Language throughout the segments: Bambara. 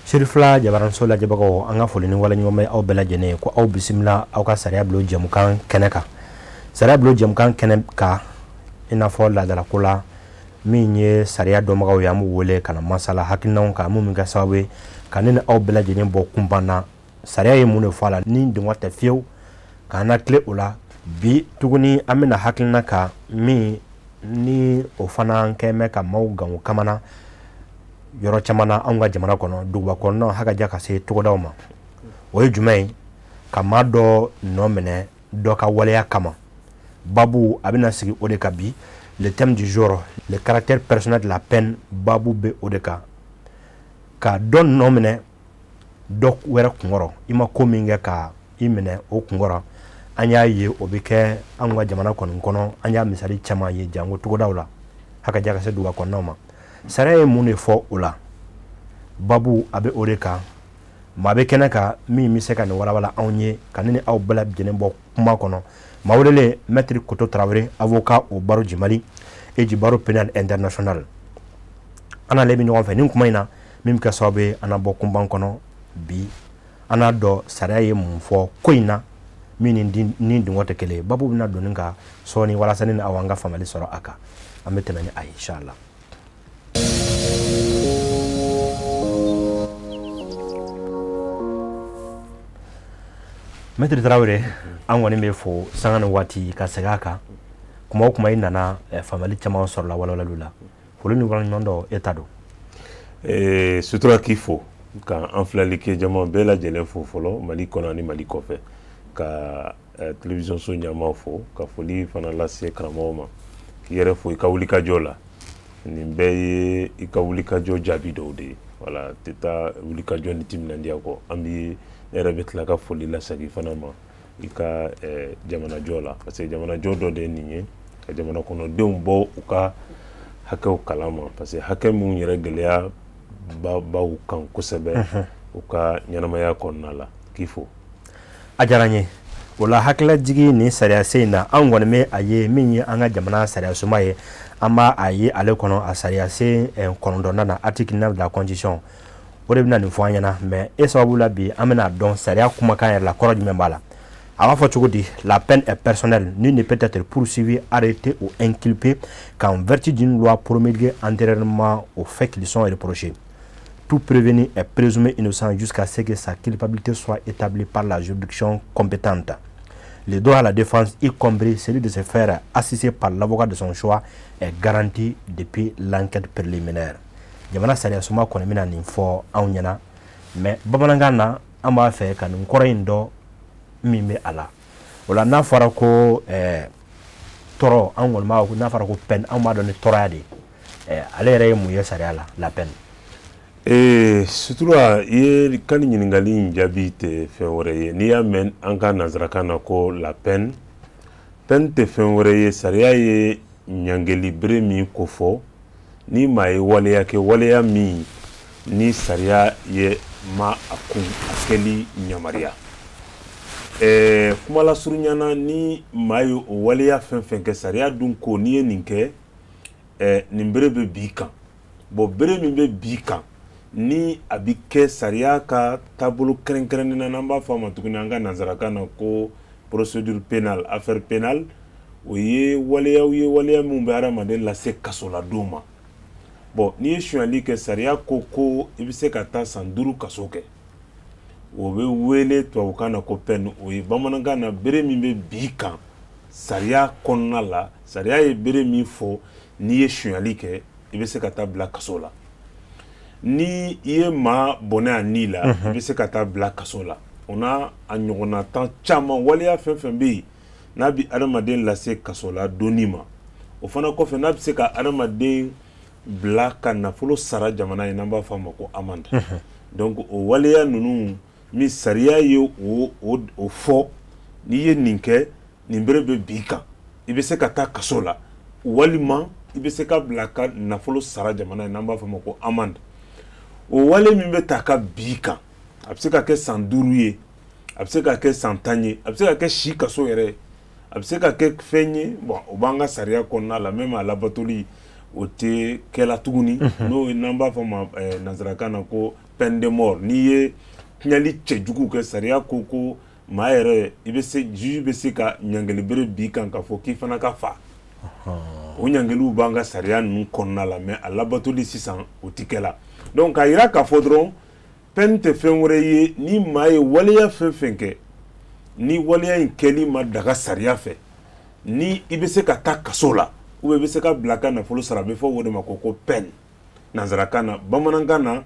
Serifila jabaranso lajɛbagaw, an ka foli ni waleɲuman bɛ aw bɛɛ lajɛlen ye ko aw bisimila aw ka sariya bulon jɛmukan kɛnɛ kan. Sariya bulon jɛmukan kɛnɛ kan, i n'a fɔ laadalako la, min ye sariya dɔnbagaw ye, an b'u wele ka na masala hakilinaw kan mun bɛ kɛ sababu ye ka ne ni aw bɛɛ lajɛlen bɔ kunpan na. Sariya ye mun de fɔ a la ni dɔngɔ tɛ fiyewu k'an na tile o la. Bi tuguni an bɛna hakilina kan min ni o fana kɛn bɛ ka maaw gan o kamana yɔrɔ caman na anw ka jamana kɔnɔ, duguba kɔnɔnaw hakaja ka se togodaw ma. O ye jumɛn ye? Ka maa dɔ nɔ minɛ dɔ ka waleya kama. Babu a bɛna sigi o de kan bi. Le thème du jour, le caractère personnel de la peine, babu bɛ o de kan. Ka dɔ nɔ minɛ dɔ wɛrɛ kunkɔrɔ, i ma ko min kɛ ka i minɛ o kunkɔrɔ. An y'a ye o bɛ kɛ anw ka jamana kɔni kɔnɔ, an y'a misali caman ye jango togodaw la, hakaja ka se duguba kɔnɔnaw ma. Sariya ye mun de fɔ o la? Babu a bɛ o de kan. Maa bɛ kɛnɛ kan min bɛ se ka nin walawala anw ye ka ne ni aw bɛɛ lajɛlen bɔ kuma kɔnɔ. Maa welelen Maître Koto Tarawele, avocat au barreau du Mali et du barreau pénal international. An n'ale bɛ ɲɔgɔn fɛ nin kuma in na, min bɛ kɛ sababu ye an na bɔ kunpan kɔnɔ bi. An n'a dɔn sariya ye mun fɔ ko in na min ni dungɔ tɛ kelen ye. Babu bɛna don nin kan sɔɔni walasa ne ni aw an ka faamuyali sɔrɔ a kan. An bɛ tɛmɛ ni a ye inshallah. Maître Tarawele, an kɔni bɛ fo sanga ni waati ka segin a kan. Kuma o kuma i nana, faamuyali caman sɔrɔla walawalaliw la. Foli ni waleɲuman dɔn e ta don. Sutura k'i fo ka an filɛli kɛ jama bɛɛ lajɛlen fo fɔlɔ Mali kɔnɔ ani Mali kɔfɛ, ka télévision so ɲɛmaaw fo, ka foli fana lase karamɔgɔw ma, k'i yɛrɛ fo i ka wulikajɔ la. Nin bɛɛ ye i ka wulikajɔ jaabi dɔw de ye. Wala tɛ taa wulikajɔ ni timinandiya kɔ. An bɛ ne yɛrɛ bɛ tila ka foli lasegin fana ma i ka jamanajɔ la, parce que jamanajɔ dɔ de ye nin ye, ka jamana kɔnɔdenw bɔ u ka hakɛw kalama, parce que hakɛ minnu yɛrɛ gɛlɛya b'aw kan kosɛbɛ u ka ɲɛnamaya kɔnɔna la. K'i fo. A diyara n ye. O la hakililajigi nin sariya sen in na, anw kɔni bɛ a ye min ye an ka jamana sariya suma ye, an b'a a ye ale kɔnɔ a sariya sen 9nan na, article 9 de la constitution. O de bɛna nin fɔ an ɲɛna, mais e sababu la bi an bɛna dɔn sariya kumakan yɛrɛ la kɔrɔ jumɛn b'a la. A b'a fɔ cogo di? La peine est personnelle, nul ne peut être poursuivi, arrêté ou inculpé qu'en vertu d'une loi promulguée antérieurement aux faits qui lui sont reprochés. Tout prévenu est présumé innocent jusqu'à ce que sa culpabilité soit établie par la juridiction compétente. Le droit à la défense, y compris celui de se faire assister par l'avocat de son choix, est garanti depuis l'enquête préliminaire. Jamana sariya suma kɔni bɛna nin fɔ anw ɲɛna, mais bamanankan na an b'a fɛ ka nin kɔrɔ in dɔn min bɛ a la. O la n'a fɔra ko tɔɔrɔ, an kɔni b'a fɔ n'a fɔra ko peine, anw b'a dɔn ni tɔɔrɔya de ye. Ale yɛrɛ ye mun ye sariya la, la peine? Sutura, i ye ka nin ɲininkali in jaabi tɛ fɛn wɛrɛ ye. N'i y'a mɛn an ka nanzarakan na ko la peine, peine tɛ fɛn wɛrɛ ye. Sariya ye ɲangeli bere min kofɔ ni maa ye waleya kɛ, waleya min ni sariya ye ma a kun a kɛli yamaruya. Kuma lasurunya na, ni maa ye o waleya fɛn fɛn kɛ, sariya dun ko n'i ye nin kɛ, nin bere bɛ b'i kan. Bon, bere min bɛ b'i kan ni a bɛ kɛ sariya ka taabolo kɛrɛnkɛrɛnnen na, n'an b'a fɔ a ma tuguni an ka nanzarakan na ko procédure pénale, affaire pénale, o ye waleyaw ye, waleya minnu bɛ hadamaden lase kasoladon ma. Bon, n'i ye sonyali kɛ, sariya ko ko i bɛ se ka taa san 5 kaso kɛ. O bɛ wele tubabukan na ko peine. O ye bamanankan na bere min bɛ b'i kan sariya kɔnɔna la. Sariya ye bere min fɔ n'i ye sonyali kɛ, i bɛ se ka taa bila kaso la. Ni i ye maa bɔnɛ a ni la, i bɛ se ka taa bila kaso la. O n'a a ɲɔgɔnna tan caman, waleya fɛn fɛn bɛ yen n'a bɛ hadamaden lase kaso la donni ma, o fana kɔfɛ n'a bɛ se ka hadamaden bila ka nafolo sara jamana ye, n'an b'a fɔ a ma ko amende. Donc o waleya ninnu min sariya ye o fɔ, n'i ye nin kɛ, nin bere bɛ b'i kan, i bɛ se ka taa kaso la, walima i bɛ se ka bila ka nafolo sara jamana ye, n'an b'a fɔ a ma ko amende. O wale min bɛ ta ka b'i kan, a bɛ se ka kɛ san 5 ye, a bɛ se ka kɛ san 10 ye, a bɛ se ka kɛ si kaso yɛrɛ ye, a bɛ se ka kɛ fɛn ye. Bon, o b'an ka sariya kɔnɔna la, même a labatoli o tɛ kɛla tuguni. N'o ye n'an b'a fɔ ma nanzarakan na ko Peine de mort, n'i ye tiɲɛli cɛjugu kɛ, sariya ko ko maa yɛrɛ, i bɛ se, juge bɛ se ka ɲangili bere b'i kan k'a fɔ k'i fana ka fa. O ɲangiliw b'an ka sariya ninnu kɔnɔna la, mais a labatoli sisan, o ti kɛ la. Donc k'a yira k'a fɔ dɔrɔn, peine tɛ fɛn wɛrɛ ye, ni maa ye waleya fɛn fɛn kɛ, ni waleya in kɛli ma daga sariya fɛ, ni i bɛ se ka taa kaso la ou bien i bɛ se ka bila ka nafolo sara, a bɛ fɔ o de ma ko peine nanzarakan na. Bamanankan na,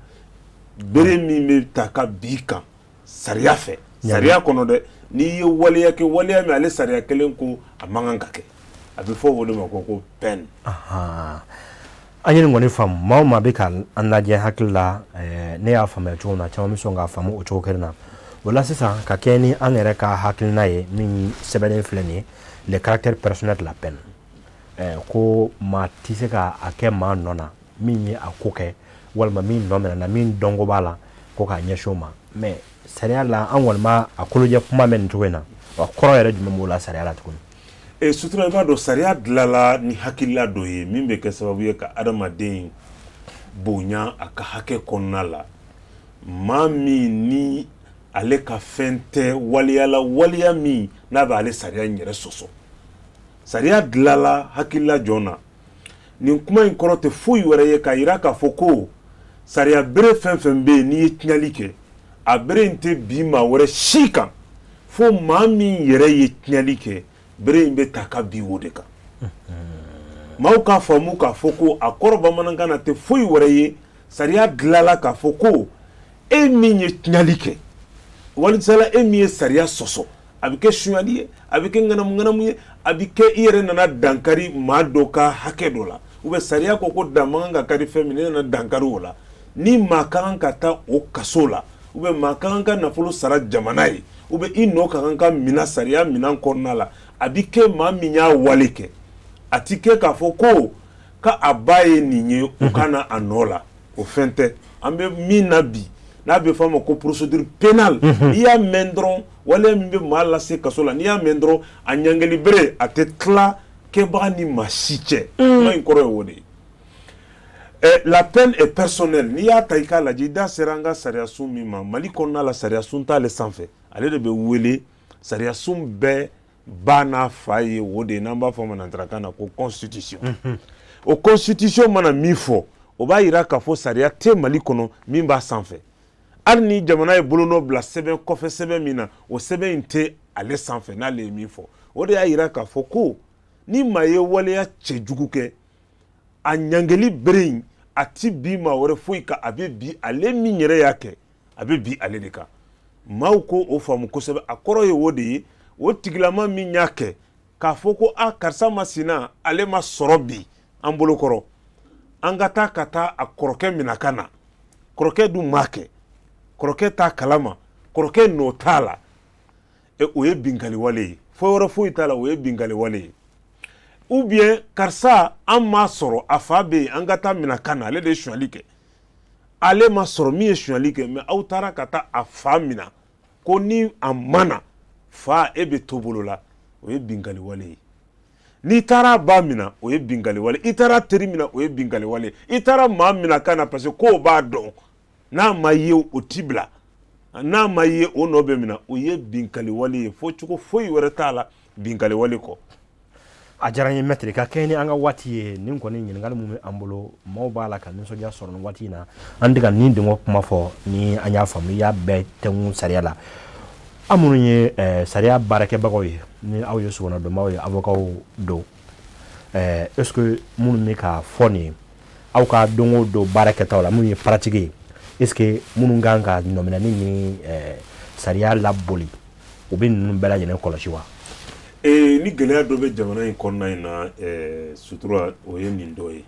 bere min bɛ ta ka b'i kan sariya fɛ, sariya kɔnɔ dɛ, n'i ye waleya kɛ, waleya min ale sariya kelen ko a man kan ka kɛ, a bɛ fɔ o de ma ko peine. An ye nin kɔni faamu. Maa o maa bɛ ka an lajɛ, hakili la, ne y'a faamuya cogo min na, caman bɛ sɔn k'a faamu o cogo kelen na. O la sisan, ka kɛ ni an yɛrɛ ka hakilina ye min sɛbɛnnen filɛ nin ye, le caractère personnel de la peine, ko maa tɛ se ka a kɛ maa nɔ na min ye a ko kɛ, walima min nɔ minɛ na, min dɔnko b'a la, ko k'a ɲɛsin o ma. Mais sariya la, an kɔni b'a a kolojɛ kuma mɛn nin cogo in na, wa kɔrɔ yɛrɛ jumɛn b'o la sariya la tuguni? Sutura, i b'a dɔn, sariya dilanla ni hakilila dɔ ye min bɛ kɛ sababu ye ka adamaden bonya a ka hakɛ kɔnɔna la. Maa min ni ale ka fɛn tɛ waleya la, waleya min n'a bɛ ale sariya in yɛrɛ sɔsɔ, sariya dilanla hakilila jɔn na. Nin kuma in kɔrɔ tɛ foyi wɛrɛ ye k'a yira k'a fɔ ko sariya bere fɛn fɛn bɛ yen, n'i ye tiɲɛli kɛ, a bere in tɛ bin maa wɛrɛ si kan fo maa min yɛrɛ ye tiɲɛli kɛ, bere in bɛ ta ka bin o de kan. Maaw k'a faamu k'a fɔ ko a kɔrɔ bamanankan na tɛ foyi wɛrɛ ye, sariya dilanla k'a fɔ ko e min ye tiɲɛli kɛ, walisala e min ye sariya sɔsɔ, a bɛ kɛ sonyali ye, a bɛ kɛ ŋanamu ŋanamu ye, a bɛ kɛ i yɛrɛ nana dankari maa dɔ ka hakɛ dɔ la, ou bien sariya ko ko dan man kan ka kari fɛn min, ne nana dankari o la, ni maa ka kan ka taa o kaso la, ou bien maa ka kan ka nafolo sara jamana ye, ou bien i nɔ ka kan ka minɛ sariya minɛn kɔnɔna la, a bɛ kɛ maa min y'a wale kɛ. A ti kɛ k'a fɔ ko ka a ba ye nin ye, o ka na a nɔ la, o fɛn tɛ. An bɛ min na bi, n'a bɛ fɔ a ma ko procédure pénale, n'i y'a mɛn dɔrɔn, waleya min bɛ maa lase kaso la, n'i y'a mɛn dɔrɔn, a ɲangili bere a tɛ tila kɛbaga ni maa si cɛ. Kuma in kɔrɔ ye o de ye. La peine est personnelle. N'i y'a ta i k'a lajɛ, i da sera an ka sariyasun min ma Mali kɔnɔna la, sariyasun t'ale sanfɛ, ale de bɛ wele sariyasun bɛɛ ba n'a fa ye, o de ye n'an b'a fɔ a ma nanzarakan na ko constitution. O constitution mana min fɔ, o b'a yira k'a fɔ sariya tɛ Mali kɔnɔ min b'a sanfɛ. Hali ni jamana ye bolonɔ bila sɛbɛn kɔfɛ, sɛbɛn min na, o sɛbɛn in tɛ ale sanfɛ n'ale ye min fɔ. O de y'a yira k'a fɔ ko ni maa ye waleya cɛjugu kɛ, a ɲangeli bere in a ti bi maa wɛrɛ foyi kan, a bɛ bi ale min yɛrɛ y'a kɛ, a bɛ bi ale de kan. Maaw ko o faamu kosɛbɛ. A kɔrɔ ye o de ye, o tigilama min y'a kɛ, k'a fɔ ko a karisa ma sina, ale ma sɔrɔ bi an bolo kɔrɔ, an ka taa ka taa a kɔrɔkɛ minɛ ka na, kɔrɔkɛ dun m'a kɛ, kɔrɔkɛ t'a kalama, kɔrɔkɛ nɔ t'a la, o ye binkali wale ye, fɔ wɛrɛ foyi t'a la, o ye binkali wale ye. Ou bien karisa an m'a sɔrɔ, a fa bɛ yen, an ka taa minɛ ka na, ale de ye sonyali kɛ, ale ma sɔrɔ min ye sonyali kɛ, mais aw taara ka taa a fa minɛ, ko ni a ma na, fa e bɛ to bolo la, o ye binkali wale ye. N'i taara ba minɛ, o ye binkali wale, i taara teri minɛ, o ye binkali wale, i taara maa minɛ ka na parce que k'o b'a dɔn, n'a ma ye o ti bila, n'a ma ye o nɔ bɛ minɛ, o ye binkali wale ye. Fɔ cogo foyi wɛrɛ t'a la binkali wale kɔ. A diyara n ye, maître. Ka kɛɲɛ ni an ka waati ye, nin kɔni ɲininkali mun bɛ an bolo, maaw b'a la ka nisɔndiya sɔrɔ nin waati in na. An tɛ ka nin dengɔ kuma fɔ, ni an y'a faamu, i y'a bɛɛ tɛnku sariya la. An minnu ye sariya baarakɛbagaw ye, ni aw ye sogɔnɔdonbaw ye, avocats don, est ce que minnu bɛ ka fɔ nin ye aw ka don o don baara kɛtaw la, minnu ye pratique ye, est ce que minnu kan ka nɔminɛni ni sariya laboli, u bɛ ninnu bɛɛ lajɛlen kɔlɔsi wa? Ni gɛlɛya dɔ bɛ jamana in kɔnɔna in na, sutura, o ye nin dɔ ye.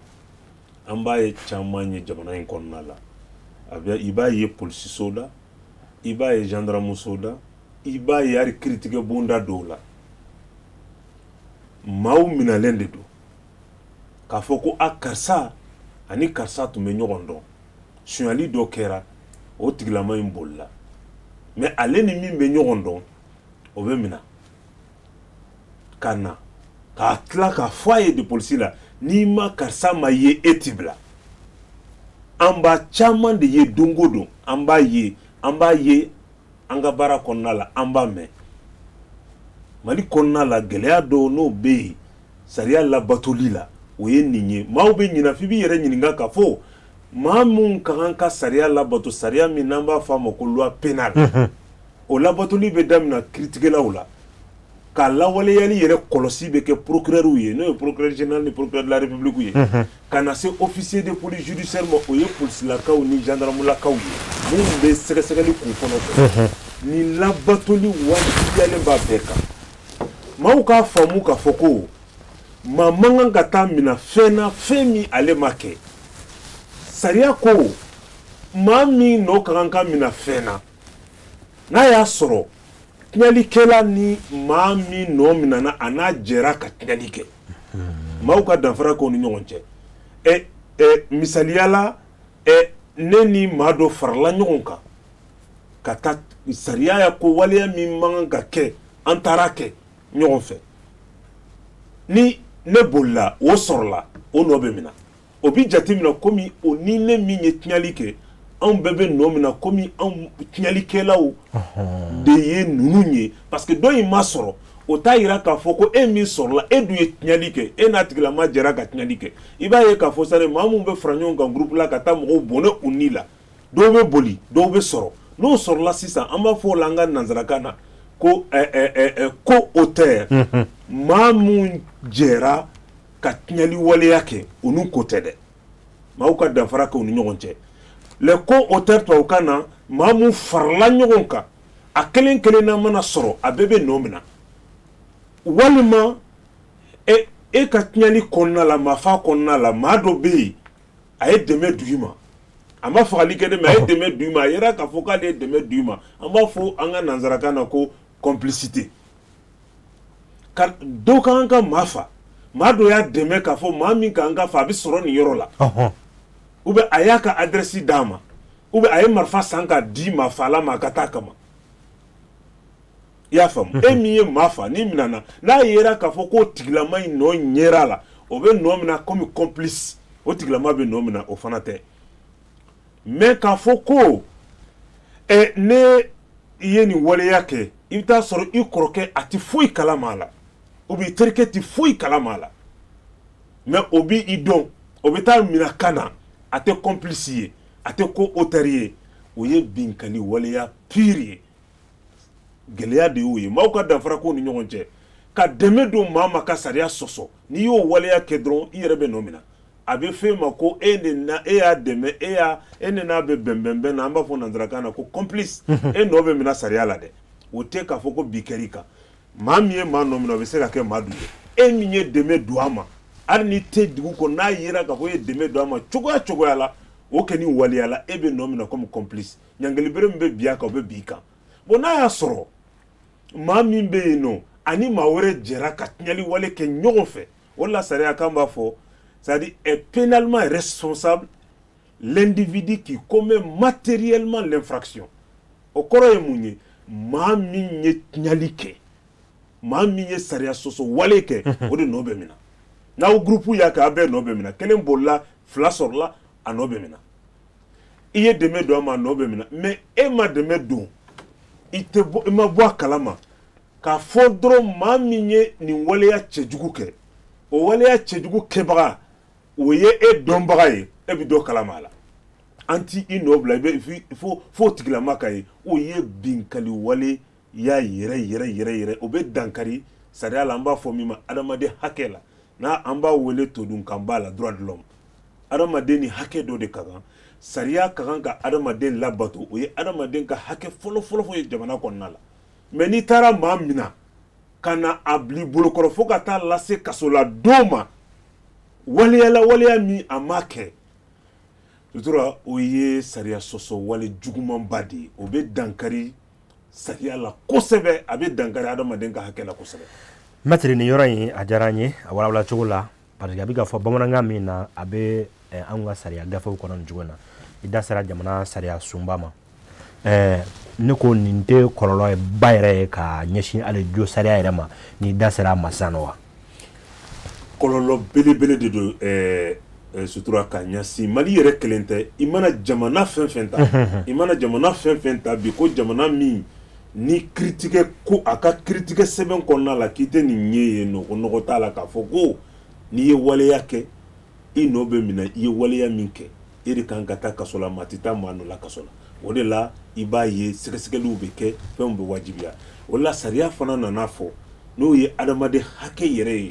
An b'a ye caman ye jamana in kɔnɔna la, a bɛ, i b'a ye polisiso la, i b'a ye gendarmeso la, i b'a ye hali kiiritigɛ bonda dɔw la, maaw minɛlen de don k'a fɔ ko a karisa ani karisa tun bɛ ɲɔgɔn dɔn, sonyali dɔ kɛra, o tigilama in bolila, mais ale ni min bɛ ɲɔgɔn dɔn, o bɛ minɛ ka na k'a tila k'a fɔ a ye de polisi la, n'i ma karisa ma ye, e ti bila. An b'a caman de ye don o don, an b'a ye an ka baara kɔnɔna la, an b'a mɛn. Mali kɔnɔna la, gɛlɛya dɔw n'o bɛ yen sariya labatoli la, o ye nin ye. Maaw bɛ ɲinɛ, f'i b'i yɛrɛ ɲininka k'a fɔ maa mun ka kan ka sariya labato, sariya min n'an b'a fɔ a ma ko loi pénale, o labatoli bɛ daminɛ kiiritigɛlaw la, ka lawaleyali yɛrɛ kɔlɔsi bɛ kɛ procureur ye, n'o ye procureur général ni procureur de la République ye, ka na se officier de police judiciaire ma, o ye polisilakaw ni gendarmelakaw ye minnu bɛ sɛgɛsɛgɛli kun fɔlɔ fɛ. Nin labatoli wajibiyalen b'a bɛɛ kan. Maaw k'a faamu k'a fɔ ko maa man kan ka taa minɛ fɛn na, fɛn min ale ma kɛ. Sariya ko maa min nɔ ka kan ka minɛ fɛn na, n'a y'a sɔrɔ tiɲɛlikɛla ni maa min nɔ minɛna a n'a jɛra ka tiɲɛli kɛ, maaw ka danfara k'o ni ɲɔgɔn cɛ. Misaliya la, ne ni maa dɔ farala ɲɔgɔn kan ka taa sariya ya ko waleya min man kan ka kɛ, an taara kɛ ɲɔgɔn fɛ. Ni ne bolila, o sɔrɔla, o nɔ bɛ minɛ. O bi jateminɛ komi o ni ne min ye tiɲɛli kɛ, anw bɛɛ bɛ nɔ minɛ komi anw tiɲɛlikɛlaw de ye ninnu ye, parce que dɔ in ma sɔrɔ, o t'a yira k'a fɔ ko e min sɔrɔla, e dun ye tiɲɛli kɛ, e n'a tigilama jɛra ka tiɲɛli kɛ. I b'a ye k'a fɔ sani maa mun bɛ fara ɲɔgɔn kan groupe la ka taa mɔgɔw bɔnɛ u ni la, dɔw bɛ boli, dɔw bɛ sɔrɔ. N'o sɔrɔla sisan, an b'a fɔ o la an ka nanzarakan na ko co-auteur, maa mun jɛra ka tiɲɛli waleya kɛ, o n'u ko tɛ dɛ. Maaw ka danfara kɛ u ni ɲɔgɔn cɛ. Les co-auteurs tubabukan na, maa mun farala ɲɔgɔn kan, a kelen kelen na mana sɔrɔ, a bɛɛ bɛ nɔ minɛ. Walima e ka tiɲɛli kɔnɔna la, maafa kɔnɔna la, maa dɔ bɛ yen, a ye dɛmɛ d'u ma, a ma fagali kɛ dɛ, mais a ye dɛmɛ d'u ma, a yera k'a fɔ k'ale ye dɛmɛ d'u ma. An b'a fɔ an ka nanzarakan na ko complicité. Ka dɔ ka kan ka maa fa, maa dɔ y'a dɛmɛ k'a fɔ maa min kan ka fa, a bɛ sɔrɔ nin yɔrɔ la, ou bien a y'a ka adresse d'a ma, ou bien a ye marifa san k'a di maa fala ma a ka taa kama. I y'a faamu? E min ye maa fa, n'i minɛna, n'a yera k'a fɔ k'o tigilama in nɔ ɲɛra la, o bɛ nɔ minɛ komi complice, o tigilama bɛ nɔ minɛ, o fana tɛ. Mais k'a fɔ ko ne ye nin waleya kɛ, i bɛ taa sɔrɔ i kɔrɔkɛ a tɛ foyi kalama a la, ou bien i terikɛ tɛ foyi kalama a la, mais o b'i dɔn, o bɛ taa minɛ kan na, a tɛ complice ye, a tɛ co-auteur ye, o ye binkali waleya pire ye. Gɛlɛya de y'o ye. Maaw ka danfara k'o ni ɲɔgɔn cɛ. Ka dɛmɛ don maa ma ka sariya sɔsɔ, n'i y'o waleya kɛ dɔrɔn, i yɛrɛ bɛ nɔ minɛ. A bɛ f'e ma ko e de na, e y'a dɛmɛ, e y'a, e ni n'a bɛ bɛn na, an b'a fɔ nanzarakan na ko complice, e nɔ bɛ minɛ sariya la dɛ. O tɛ k'a fɔ ko bi kɛr'i kan. Maa min ye maa nɔ minɛ, o bɛ se ka kɛ maa dun ye. E min ye dɛmɛ don a ma, hali n'i tɛ dugu kɔnɔ, n'a yera k'a fɔ e ye dɛmɛ don a ma cogoya cogoya la, o kɛ ni waleya la, e bɛ nɔ minɛ komi complice. Ɲangilibere min bɛ bin a kan, o bɛ bin i kan. Bon, n'a y'a sɔrɔ maa min bɛ yen nɔ, ani maa wɛrɛ jɛra ka tiɲɛli wale kɛ ɲɔgɔn fɛ, o de la sariya kan b'a fɔ, c'est-à-dire est pénalement responsable l'individu qui commet matériellement l'infraction. O kɔrɔ ye mun ye? Maa min ye tiɲɛli kɛ, maa min ye sariya sɔsɔ wale kɛ, o de nɔ bɛ minɛ. N'aw groupe y'a kɛ, a bɛɛ nɔ bɛ minɛ. Kelen bolila, fila sɔrɔla, a nɔ bɛ minɛ. I ye dɛmɛ don a ma, a nɔ bɛ minɛ. Mais e ma dɛmɛ don, i tɛ bɔ, i ma bɔ a kalama k'a fɔ dɔrɔn maa min ye nin waleya cɛjugu kɛ, o waleya cɛjugu kɛbaga, o ye e dɔnbaga ye, e bɛ dɔ kalama a la. An ti i nɔ bila, i bɛ fo tigilama ka ye. O ye binkali wale ya yɛrɛ yɛrɛ yɛrɛ yɛrɛ, o bɛ dankari sariya la, an b'a fɔ min ma adamaden hakɛ la, n'a an b'a wele todunkanba la droit de l'homme. Adamaden ni hakɛ dɔ de ka kan, sariya ka kan ka adamaden labato, o ye adamaden ka hakɛ fɔlɔ fɔlɔ ye jamana kɔnɔna la. Mais n'i taara maa minɛ ka na a bila i bolokɔrɔ fo ka taa lase kaso la don ma, waleyala waleya min a ma kɛ, sutura, o ye sariya sɔsɔ wale jugumanba de ye. O bɛ dankari sariya la kosɛbɛ, a bɛ dankari adamaden ka hakɛ la kosɛbɛ. Maître, nin yɔrɔ in a diyara n ye a walawala cogo la, parce que a bɛ ka fɔ bamanankan min na, a bɛ anw ka sariya gafew kɔnɔ nin cogo in na. I da sera jamana sariya sunba ma. Ne ko nin tɛ kɔlɔlɔ ba yɛrɛ ye ka ɲɛsin hali jo sariya yɛrɛ ma, n'i da sera a ma sisan nɔ wa? Kɔlɔlɔ belebele de don. Sutura ka ɲɛsin Mali yɛrɛ kelen tɛ, i mana jamana fɛn fɛn ta, i mana jamana fɛn fɛn ta bi, ko jamana min ni kiiritigɛ ko a ka kiiritigɛ sɛbɛn kɔnɔna la k'i tɛ nin ye yen nɔ, ko nɔgɔ t'a la k'a fɔ ko n'i ye waleya kɛ i nɔ bɛ minɛ, i ye waleya min kɛ e de kan ka taa kaso la, maa tɛ taa maa nɔ la kaso la. O de la i b'a ye sɛgɛsɛgɛliw bɛ kɛ, fɛnw bɛ wajibiya. O la sariya fana nana fɔ, n'o ye adamaden hakɛ yɛrɛ ye,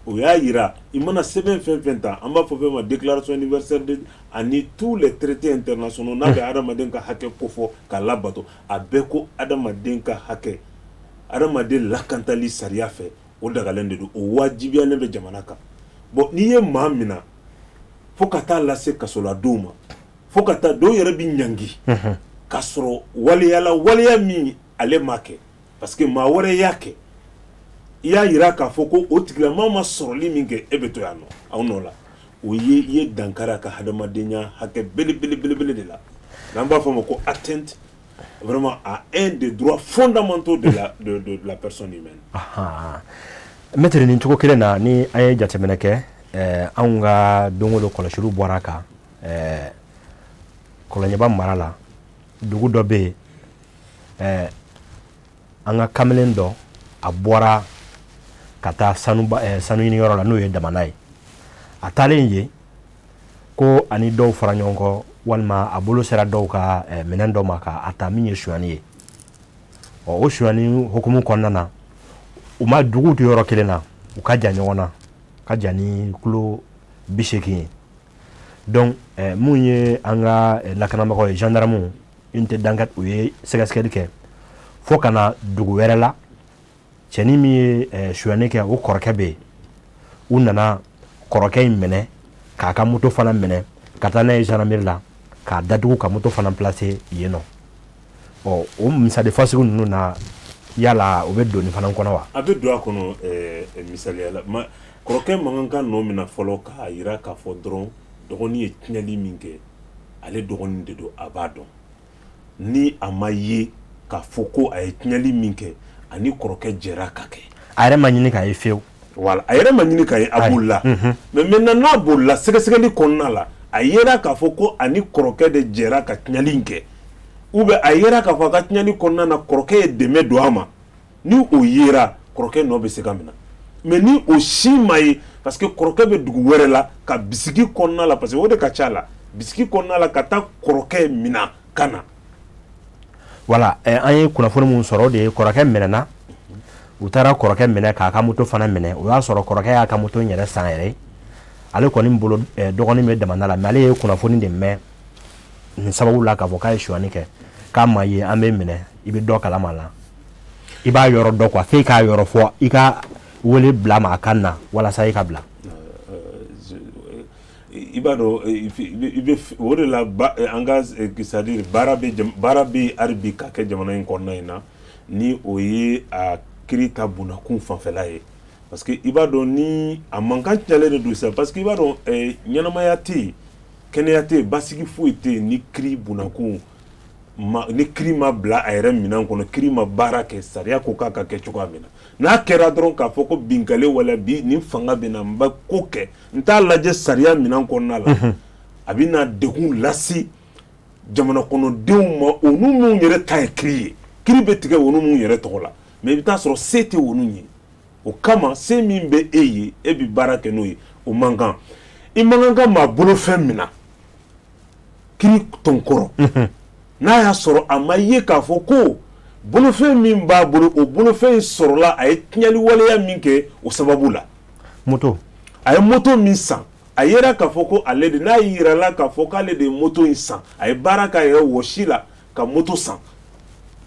o y'a yira i mana sɛbɛn fɛn fɛn ta, an b'a fɔ fɛn ma déclaration universelle de ani tous les traités internationaux n'a bɛ adamaden ka hakɛ kofɔ k'a labato, a bɛɛ ko adamaden ka hakɛ, adamaden lakantali sariya fɛ, o dagalen de don, o wajibiyalen bɛ jamana kan. Bon, n'i ye maa minɛ fo ka taa lase kasoladonw ma, fo ka taa dɔw yɛrɛ bɛ ɲangi k'a sɔrɔ waleyala waleya min ale ma kɛ, parce que maa wɛrɛ y'a kɛ, i y'a yira k'a fɔ ko o tigilamɔgɔ ma sɔrɔli min kɛ, e bɛ to yan nɔ aw nɔ la. O ye i ye dankari a ka hadamadenya hakɛ belebele de la, n'an b'a fɔ o ma ko atteinte vraiment à un des droits fondamentaux de la personne humaine. Maître, nin cogo kelen na, ni an ye jateminɛ kɛ, anw ka don o don kɔlɔsiliw bɔra kan, Kɔlɔnjɛba mara la, dugu dɔ bɛ yen, an ka kamalen dɔ a bɔra ka taa sanu sanu ɲiniyɔrɔ la, n'o ye damana ye. A taalen yen ko ani dɔw fara ɲɔgɔn kɔ, walima a bolo sera dɔw ka minɛn dɔ ma k'a ta, min ye sonyani ye. Ɔ, o sonyani hukumu kɔnɔna na, u ma duguw tɛ yɔrɔ kelen na, u ka jan ɲɔgɔn na, ka jan ni kilo 80 ye. Donc mun ye an ka lakanabagaw ye, gendarme, unité d'enquête, u ye sɛgɛsɛgɛli kɛ fo ka na dugu wɛrɛ la. Cɛnin min ye sonyani kɛ, o kɔrɔkɛ bɛ yen. U nana kɔrɔkɛ in minɛ k'a ka moto fana minɛ ka taa n'a ye gendarmerie la k'a datugu, ka moto fana placer yen nɔ. Ɔ, o misali fasugu ninnu na, yala o bɛ don nin fana kɔnɔ wa? A bɛ don a kɔnɔ. Misaliya la, ma kɔrɔkɛ man kan ka nɔ minɛ fɔlɔ k'a yira k'a fɔ dɔrɔn dɔgɔnin ye tiɲɛli min kɛ, ale dɔgɔnin de don, a b'a dɔn. Ni a ma ye k'a fɔ ko a ye tiɲɛli min kɛ, ani kɔrɔkɛ jɛra ka kɛ. A yɛrɛ ma ɲini k'a ye fiyewu. Voilà, a yɛrɛ ma ɲini k'a ye, a bolila. Mais maintenant n'a bolila, sɛgɛsɛgɛli kɔnɔna la a yera k'a fɔ ko ani kɔrɔkɛ de jɛra ka tiɲɛli in kɛ, ou bien a yera k'a fɔ a ka tiɲɛli kɔnɔna na kɔrɔkɛ ye dɛmɛ don a ma, ni o yera, kɔrɔkɛ nɔ bɛ se ka minɛ. Mais ni o si ma ye, parce que kɔrɔkɛ bɛ dugu wɛrɛ la, ka bisigi kɔnɔna la, parce que o de ka ca la, bisigi kɔnɔna la ka taa kɔrɔkɛ minɛ ka na. Voilà, an ye kunnafoni mun sɔrɔ, o de ye kɔrɔkɛ minɛna. U taara kɔrɔkɛ minɛ k'a ka moto fana minɛ. O y'a sɔrɔ kɔrɔkɛ y'a ka moto in yɛrɛ san yɛrɛ ye. Ale kɔni bolo, dɔgɔnin bɛ damanda la, mais ale ye kunnafoni de mɛn nin sababu la k'a fɔ k'a ye sonyani kɛ, k'a ma ye an bɛ minɛ, i bɛ dɔ kalama la, i b'a yɔrɔ dɔn quoi, f'e k'a yɔrɔ fɔ, i ka wele bila ma a ka na walasa i ka bila. I b'a dɔn, i bɛ o de la an ka, c'est à dire baara bɛ hali bi ka kɛ jamana in kɔnɔna in na, ni o ye a kiiri ta bondakun fanfɛla ye, parce que i b'a dɔn ni a mankan cayalen de don sisan, parce que i b'a dɔn ɲɛnamaya tɛ yen, kɛnɛya tɛ yen, basigi foyi tɛ yen ni kiiri bondakun ma, ni kiiri ma bila a yɛrɛ minɛn kɔnɔ, kiiri ma baara kɛ sariya ko k'a ka kɛ cogoya min na. N'a kɛra dɔrɔn k'a fɔ ko binkale wala bi nin fanga bɛ na, n bɛ ko kɛ, n t'a lajɛ sariya minɛn kɔnɔna la, a bɛ na degun lase jamana kɔnɔdenw ma, olu minnu yɛrɛ ta ye kiiri ye, kiiri bɛ tigɛ olu minnu yɛrɛ tɔgɔ la. Mais i bɛ taa sɔrɔ se tɛ olu ye. O kama se min bɛ e ye, e bɛ baara kɛ n'o ye, o man kan. I man kan ka maa bolofɛn minɛ kiiri tɔn kɔrɔ, n'a y'a sɔrɔ a ma ye k'a fɔ ko bolofɛn min b'a bolo, o bolofɛn in sɔrɔla a ye tiɲɛli waleya min kɛ o sababu la. Moto. A ye moto min san, a yera k'a fɔ ko ale de, n'a yirala k'a fɔ k'ale de ye moto in san, a ye baara k'a yɛrɛ wɔsi la ka moto san,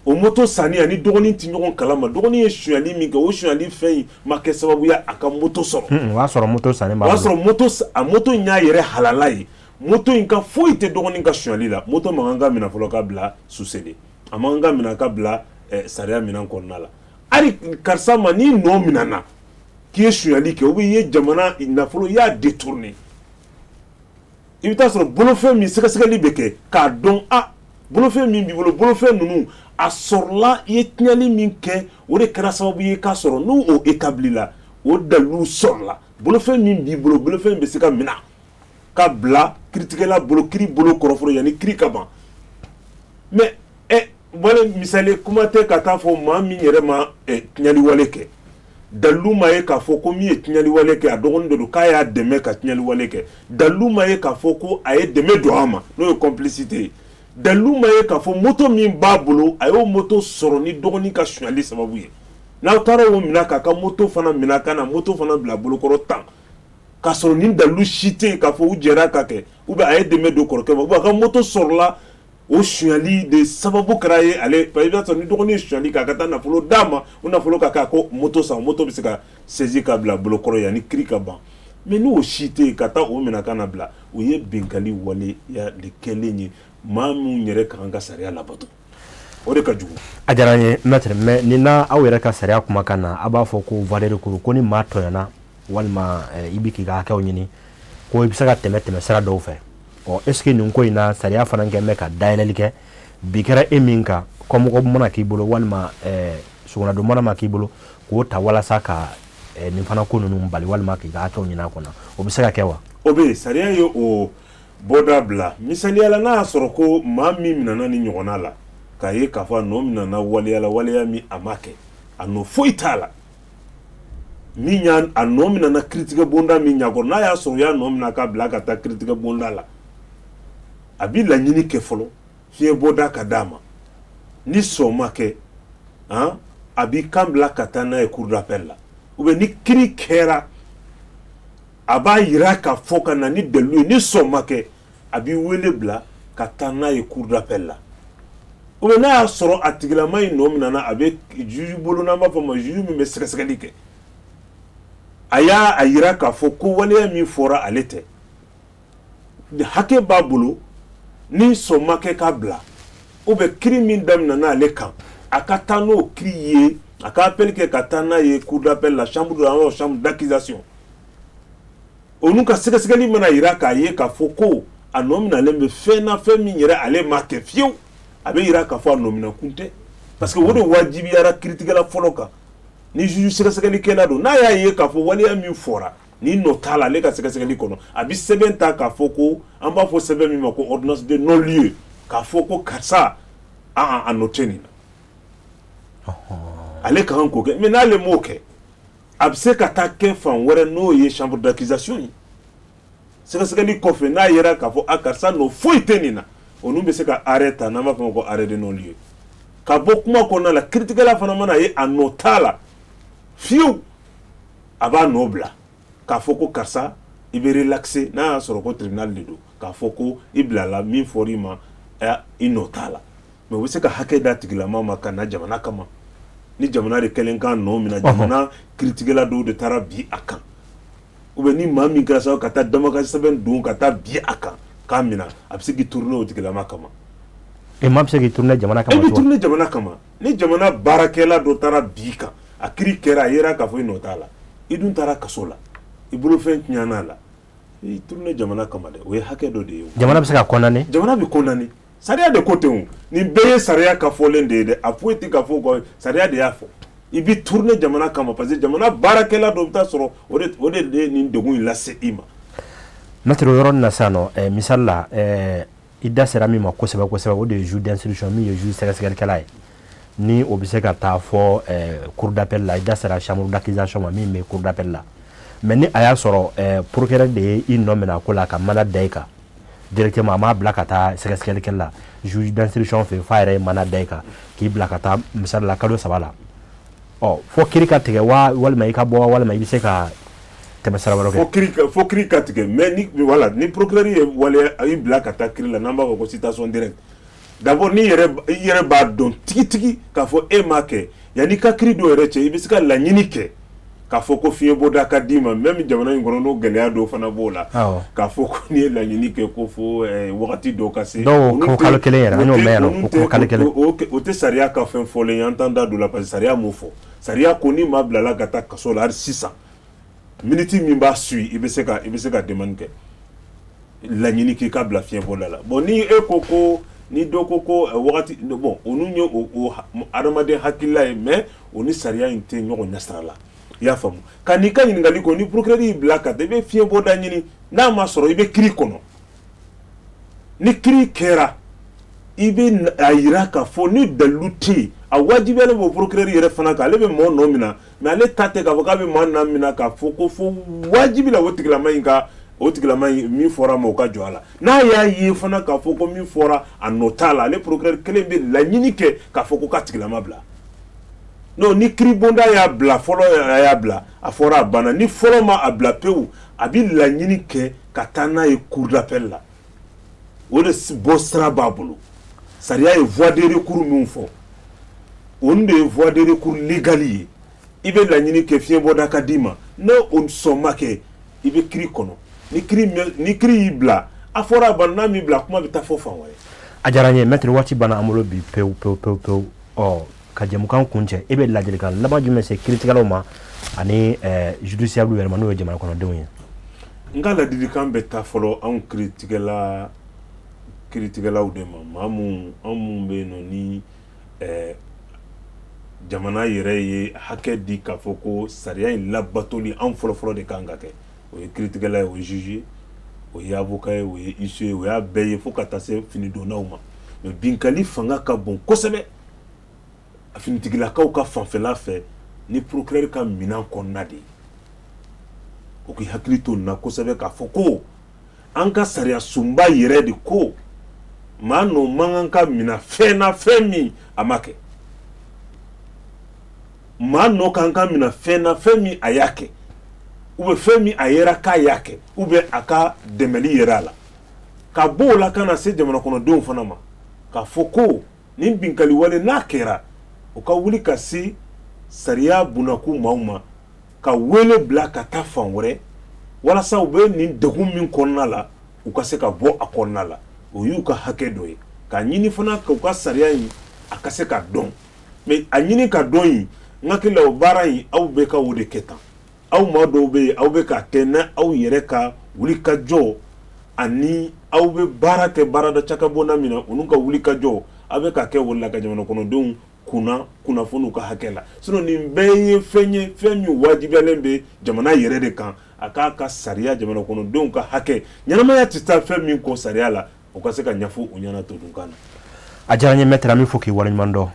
o moto sanni ani dɔgɔnin tɛ ɲɔgɔn kalama, dɔgɔnin ye sonyali min kɛ, o sonyali fɛn in ma kɛ sababu ye a ka moto sɔrɔ. O y'a sɔrɔ moto sanni b'a O y'a sɔrɔ moto, a moto in y'a yɛrɛ halala ye, moto in ka foyi tɛ dɔgɔnin ka sonyali la. Moto man kan ka minɛ fɔlɔ ka bila sous-scellé, a man kan ka minɛ ka bila sariya minɛn kɔnɔna la. Hali karisa ma, n'i nɔ minɛna k'i ye sonyali kɛ, ou bien i ye jamana nafolo, i y'a détourné, i bɛ taa sɔrɔ bolofɛn min sɛgɛsɛgɛli bɛ kɛ k'a dɔn, a bolofɛn min b'i bolo, bolofɛn ninnu a sɔrɔla i ye tiɲɛli min kɛ, o de kɛra sababu ye k'a sɔrɔ. N'o o établi la, o dalilu sɔrɔla, bolofɛn min b'i bolo, bolofɛn bɛ se ka minɛ. ka bila kiritigɛla bolo, kiri bolo kɔrɔ fɔlɔ yanni kiri ka ban. Mais wale misali kuma tɛ ka taa fɔ maa min yɛrɛ ma tiɲɛli wale kɛ, dalilu ma ye k'a fɔ ko min ye tiɲɛli wale kɛ a dɔgɔnin de don k'a y'a dɛmɛ ka tiɲɛli wale kɛ, dalilu ma ye k'a fɔ ko a ye dɛmɛ don a ma n'o ye complicité ye, dalilu ma ye k'a fɔ moto min b'a bolo a y'o moto sɔrɔ ni dɔgɔnin ka sonyali sababu ye. N'aw taara o minɛ k'a ka moto fana minɛ ka na moto fana bila bolokɔrɔ tan, k'a sɔrɔ nin dalilu si tɛ yen k'a fɔ u jɛra ka kɛ, ou bien a ye dɛmɛ don kɔrɔkɛ ma, ou bien a ka moto sɔrɔla o sonyali de sababu kɛra ye ale, parce que i b'a sɔrɔ ni dɔgɔnin ye sonyali kɛ a ka taa nafolo d'a ma, o nafolo ka kɛ a ko moto san, moto bɛ se ka saisir ka bila bolokɔrɔ yanni kiri ka ban. Mais n'o si tɛ yen ka taa o minɛ ka na bila, o ye binkanni waleya de kɛlen ye maa minnu yɛrɛ ka kan ka sariya labato, o de ka jugu. A diyara n ye maître, mais nin na aw yɛrɛ ka sariya kumakan na a b'a fɔ ko voie de recours, ko ni maa tɔɲɔna walima i bɛ k'i ka hakɛw ɲini ko i bɛ se ka tɛmɛ sira dɔw fɛ. Ɔ est ce que nin ko in na sariya fana kɛn bɛ ka dayɛlɛli kɛ, bi kɛra e min kan kɔmɔgɔ mana k'i bolo walima sogonadon mana ma k'i bolo k'o ta walasa ka nin fana ko ninnu bali walima k'i ka hakɛw ɲini a kɔnɔ, o bɛ se ka kɛ wa? O bɛ yen, sariya ye o bɔda bila. Misaliya la, n'a y'a sɔrɔ ko maa min minɛna ni ɲɔgɔnna la k'a ye k'a fɔ a nɔ minɛna waleya la, waleya min a ma kɛ, a nɔ foyi t'a la, min y'a a nɔ minɛna kiiritigɛ bonda min ɲɛkɔrɔ, n'a y'a sɔrɔ u y'a nɔ minɛ k'a bila ka taa kiiritigɛ bonda la, a bi laɲini kɛ fɔlɔ fiɲɛ bɔda ka d'a ma, ni sɔn ma kɛ a b'i kan bila ka taa n'a ye cour d'appel la, ou bien ni kiiri kɛra a b'a yira k'a fɔ ka na ni dalilu ye, ni sɔn ma kɛ a b'i wele bila ka taa n'a ye cour d'appel la, ou bien n'a y'a sɔrɔ a tigilama in nɔ minɛna a bɛ juge bolo, n'an b'a fɔ ma juge min bɛ sɛgɛsɛgɛli kɛ, a y'a a yira k'a fɔ ko waleya min fɔra ale tɛ, hakɛ b'a bolo, ni sɔn ma kɛ k'a bila, ou bien kiiri min daminɛna ale kan a ka taa n'o kiiri ye, a ka appel kɛ ka taa n'a ye cour d'appel la, chambre de chambre d'accusation, olu ka sɛgɛsɛgɛli mana yira k'a ye k'a fɔ ko a nɔ minɛlen bɛ fɛn na, fɛn min yɛrɛ ale ma kɛ fiyewu, a bɛ yira k'a fɔ a nɔ minɛ kun tɛ, parce que o de wajibiyara kiiritigɛla fɔlɔ kan. Ni juge sɛgɛsɛgɛlikɛla don, n'a y'a ye k'a fɔ waleya min fɔra ni nɔ t'a la ale ka sɛgɛsɛgɛli kɔnɔ, a bɛ sɛbɛn ta k'a fɔ ko an b'a fɔ sɛbɛn min ma ko ordonnance de non lieu, k'a fɔ ko karisa a nɔ tɛ nin na, ale ka kan k'o kɛ. Mais n'ale m'o kɛ, a bɛ se ka taa kɛ fan wɛrɛ n'o ye chambre d'accusation ye, sɛgɛsɛgɛli kɔfɛ n'a yera k'a fɔ a karisa nɔ foyi tɛ nin na, olu bɛ se ka arrêt ta n'an b'a fɔ o ma ko arrêt de non lieu. Ka bɔ kuma kɔnɔna la, kiiritigɛla fana mana ye a nɔ t'a la fiyewu, a b'a nɔ bila k'a fɔ ko karisa i bɛ relaxer, n'a y'a sɔrɔ ko tribunal de don, k'a fɔ ko i bilala min fɔr'i ma i nɔ t'a la. Mais u bɛ se ka hakɛ d'a tigilama ma ka na jamana kama, ni jamana de kɛlen k'a nɔ minɛ, jamana kiiritigɛla dɔw de taara bi a kan, ou bien ni maa min kɛra sababu ka taa damakasi sɛbɛn don ka taa bi a kan k'a minɛ, a bɛ se k'i tourner o tigilama kama. E maa bɛ se k'i tourner jamana kama? E bɛ tourner jamana kama ni jamana baarakɛla dɔ taara bi kan, a kiiri kɛra a yera k'a fɔ i nɔ t'a la, i dun taara kaso la, i bolofɛn tiɲɛna la, i tourner jamana kama dɛ, o ye hakɛ dɔ de ye. Jamana bɛ se ka condamner? Jamana bɛ condamner, sariya de ko ten o, nin bɛɛ ye sariya ka fɔlen de ye dɛ, a foyi tɛ ka fɔ kɔ, sariya de y'a fɔ i bɛ tourner jamana kama, parce que jamana baarakɛla dɔ bɛ taa sɔrɔ o de ye nin degun in lase i ma. Maître, o yɔrɔnin na sisan nɔ, misali la, i da sera min ma kosɛbɛ kosɛbɛ, o de ye juge d'instruction min ye juge sɛgɛsɛgɛlikɛla ye, ni o bɛ se ka taa fɔ cour d'appel la, i da sera chambre d'accusation ma min bɛ cour d'appel la. Mais ni a y'a sɔrɔ procureur de ye i nɔ minɛ a ko la ka mana da i kan directement, a m'a bila ka taa sɛgɛsɛgɛlikɛla la juge d'instruction fɛ, f'a yɛrɛ ye mana da i kan k'i bila ka taa misali la kalo 3 la, ɔ fo kiiri ka tigɛ wa, walima i ka bɔ, walima i bɛ se ka tɛmɛ sira wɛrɛ kɛ? Fo kiiri ka tigɛ, mais ni voilà, ni procureur ye waleya a y'i bila ka taa kiiri la, n'an b'a fɔ ko citation directe, d'abord ni i yɛrɛ b'a dɔn tigitigi k'a fɔ e m'a kɛ, yanni i ka kiiri dɔw yɛrɛ cɛ, i bɛ se ka laɲini kɛ k'a fɔ ko fiɲɛ bɔda ka d'i ma, même jamana in kɔnɔ n'o gɛlɛya dɔw fana b'o la, k'a fɔ ko n'i ye laɲini kɛ ko fo wagati dɔw ka se. Dɔw ko kalo kelen yɛrɛ, an y'o mɛn yan nɔ, ko kalo kelen. O tɛ sariya ka fɛn fɔlen ye, an t'an da don o la parce que sariya m'o fɔ. Sariya ko ni maa bilala ka taa kaso la hali sisan, miniti min b'a suit, i bɛ se ka demande kɛ, laɲini k'i ka bila fiɲɛ bɔda la. Bon, ni e ko ko ni dɔ ko ko wagati, bon, olu ye o adamaden hakilila ye, mais o ni sariya in tɛ ɲɔgɔn ɲɛsira la. I y'a faamu? Ka n'i ka ɲininkali kɔ, ni procureur y'i bila ka taa, i bɛ fiɲɛbɔda ɲini. N'a ma sɔrɔ, i bɛ kiiri kɔnɔ. Ni kiiri kɛra, i bɛ a yira k'a fɔ ni dalilu tɛ yen, a wajibiyalen b'o procureur yɛrɛ fana kan. Ale bɛ mɔgɔ nɔ minɛ, mais ale ta tɛ k'a fɔ k'a bɛ maa nɔ minɛ k'a fɔ ko fo wajibi la o tigilama in ka, o tigilama in min fɔra a ma, o ka jɔ a la. N'a y'a ye fana k'a fɔ ko min fɔra a nɔ t'a la, ale procureur kelen bɛ laɲini kɛ k'a fɔ ko ka tigilama bila. Non, ni kiiribonda y'a bila fɔlɔ, a y'a bila, a fɔra, a banna. Ni fɔlɔ ma a bila pewu, a bɛ laɲini kɛ ka taa n'a ye cour d'appel la. O de bɔ sira b'a bolo. Sariya ye voie de recours min fɔ, o de ye voie de recours légale ye. I bɛ laɲini kɛ fiɲɛbɔda ka d'i ma, n'o o sɔn ma kɛ, i bɛ kiiri kɔnɔ. Ni kiiri y'i bila, a fɔra, a banna. N'a m'i bila, kuma bɛ taa fɔ fan wɛrɛ. A diyara n ye, maître. Waati banna an bolo bi pewu pewu pewu pewu. Ɔ, ka jɛmukan kuncɛ, e bɛ ladilikan laban jumɛn se kiiritigɛlaw ma ani justiciable yɛrɛ ma, n'o ye jamana kɔnɔdenw ye? N ka ladilikan bɛ taa fɔlɔ anw kiiritigɛlaw de ma, maa mun, anw mun bɛ yen nɔ ni jamana yɛrɛ ye hakɛ di k'a fɔ ko sariya in labatoli anw fɔlɔfɔlɔ de kan ka kɛ. O ye kiiritigɛla ye, o ye juge ye, o ye avocat ye, o ye huissier ye, o y'a bɛɛ ye, fo ka taa se finidonnaw ma. Mais binkali fanga ka bon kosɛbɛ finitigilakaw ka fanfɛla fɛ ni procureur ka minɛn kɔnɔna de ye. O k'i hakili to nin na kosɛbɛ, k'a fɔ ko an ka sariya sunba yɛrɛ de ko maa nɔ man kan ka minɛ fɛn na, fɛn min a ma kɛ. Maa nɔ kan ka minɛ fɛn na, fɛn min a y'a kɛ, ou bien fɛn min a yera k'a y'a kɛ, ou bien a ka dɛmɛli yɛrɛ a la. Ka bɔ o la ka na se jamana kɔnɔdenw fana ma, k'a fɔ ko nin binkali wale n'a kɛra, o ka wuli ka se sariya bunakun maaw ma, ka wele bila ka taa fan wɛrɛ, walasa u bɛ nin degun min kɔnɔna la, u ka se ka bɔ a kɔnɔna la. O y'u ka hakɛ dɔ ye. K'a ɲini fana k'u ka sariya in a ka se ka dɔn. Mais a ɲini ka dɔn in, n hakili la, o baara in, aw bɛ ka o de kɛ tan. Aw maa dɔw bɛ yen, aw bɛ k'a kɛ na aw yɛrɛ ka wuli ka jɔ, ani aw bɛ baara kɛ baarada cakɛbonda min na, olu ka wuli ka jɔ, aw bɛ k'a kɛ o la ka jamana kɔnɔdenw kunna kunnafoni ka hakɛ la. Sinon nin bɛɛ ye fɛn ye, fɛn min wajibiyalen bɛ jamana yɛrɛ de kan, a k'a ka sariya, jamana kɔnɔdenw ka hakɛ, ɲɛnamaya tɛ taa fɛn min kɔ sariya la, o ka se ka ɲɛfɔ u ɲɛna todunkan na. A diyara n ye, maître. An bɛ fo k'i waleɲuman dɔn.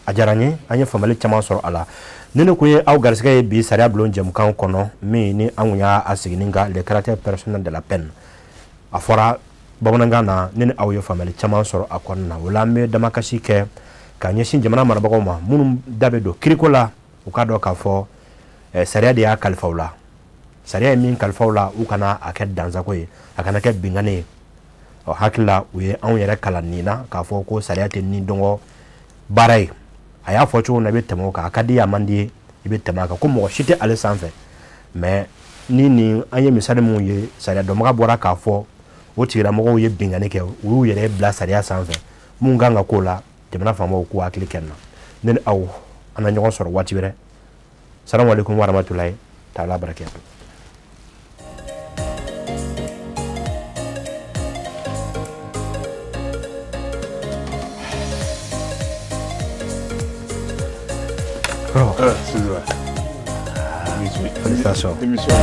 A diyara n ye, an ye faamuyali caman sɔrɔ a la. Ni ne kun ye aw garisɛgɛ ye bi sariya bulon jɛmukan kɔnɔ, min ni an kun y'a sigini kan, le caractère personnel de la peine, a fɔra bamanankan na. Ne ni aw ye faamuyali caman sɔrɔ a kɔnɔna na. O la, an bɛ damakasi kɛ ka ɲɛsin jamana marabagaw ma, minnu da bɛ don kiriko la, u k'a dɔn k'a fɔ sariya de y'a kalifa u la. Sariya ye min kalifa u la, u kana a kɛ dansago ye, a kana kɛ binkanni ye. Ɔ, hakili la, u ye anw yɛrɛ kalan nin na k'a fɔ ko sariya tɛ ni dɔngɔ baara ye. A y'a fɔ cogo min na, i bɛ tɛmɛ o kan. A ka di, a man di ye, i bɛ tɛmɛ a kan, ko mɔgɔ si tɛ ale sanfɛ. Mais ni nin an ye misali mun ye, sariya dɔnbaga bɔra k'a fɔ o tigilamɔgɔw ye binkanni kɛ, u y'u yɛrɛ bila sariya sanfɛ. Mun kan ka k'o la, jamana faamaw k'u hakili kɛ nin na. Ne ni aw, an na ɲɔgɔn sɔrɔ waati wɛrɛ. Salamu aleykum warahmatulahi taala barakatu. Ah, c'est vrai. Félicitations. Émission.